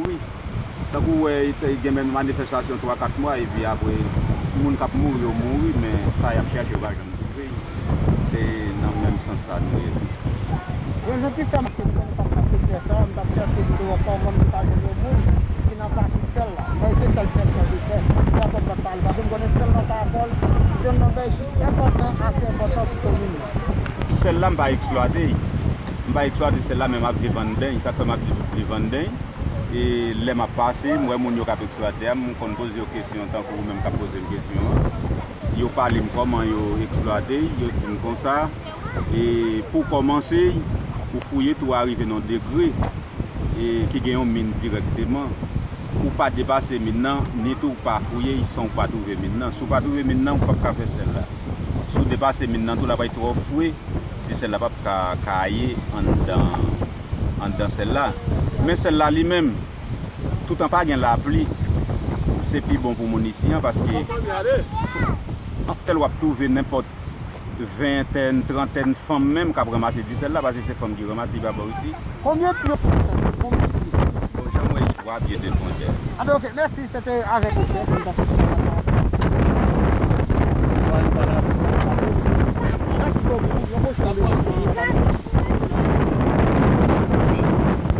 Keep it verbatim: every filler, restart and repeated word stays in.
mouri. Tankou w wè, te gen menm manifestasyon twa kat mwa, epi apre, moun k ap mouri yo mouri, men sa y ap chache yo pa janm twouve. Se nan menm sans sa nou ye tou. Rezon ki fè m te konn pa nan sektè sa, m t ap chèche pou wè kòman m ta jwenn yon moun ki nan pati sèl la. Mwen se sèl sèl sèl ki fè. M pa konn pa pale, paske m konnen sèl la pa akòl, se yon bagay enpòtan, ase enpòtan pou komin nan. Sèl la, m pa eksplwate. M pa eksplwate sèl la, men m ap vye vann deny. Sa k fè m ap di vye vann deny. E lè m ap pase, m wè moun yo k ap eksplwate a, m konn poze yo kesyon tankou ou menm k ap poze m kesyon an. Yo pale m kòman yo eksplwate, yo di m konsa, e pou kòmanse, ou fouye tou a rive nan degre e ki gen yon min dirèkteman. Ou pa depase min nan, ni tou ou pa fouye san ou pa twouve min nan. Si ou pa twouve min nan, ou p ap ka fè sèl la. Si ou depase min nan tou, l ap ay twò fre, ti sèl la p ap ka kaye anndan anndan sèl la. Men sèl la li menm, toutan pa gen lapli, se pi bon pou moun isi an, paske sèl w ap twouve nenpòt ventèn, trantèn fanm menm k ap ranmase ti sèl la, paske se fanm ki ranmase, li pa ba w isi. Konbyen pye w pran? Konbyen pye? Bon, jan mwen, twa pye de fwondè. Ah, ok, mèsi, se te avèk ou, chèf, m t ap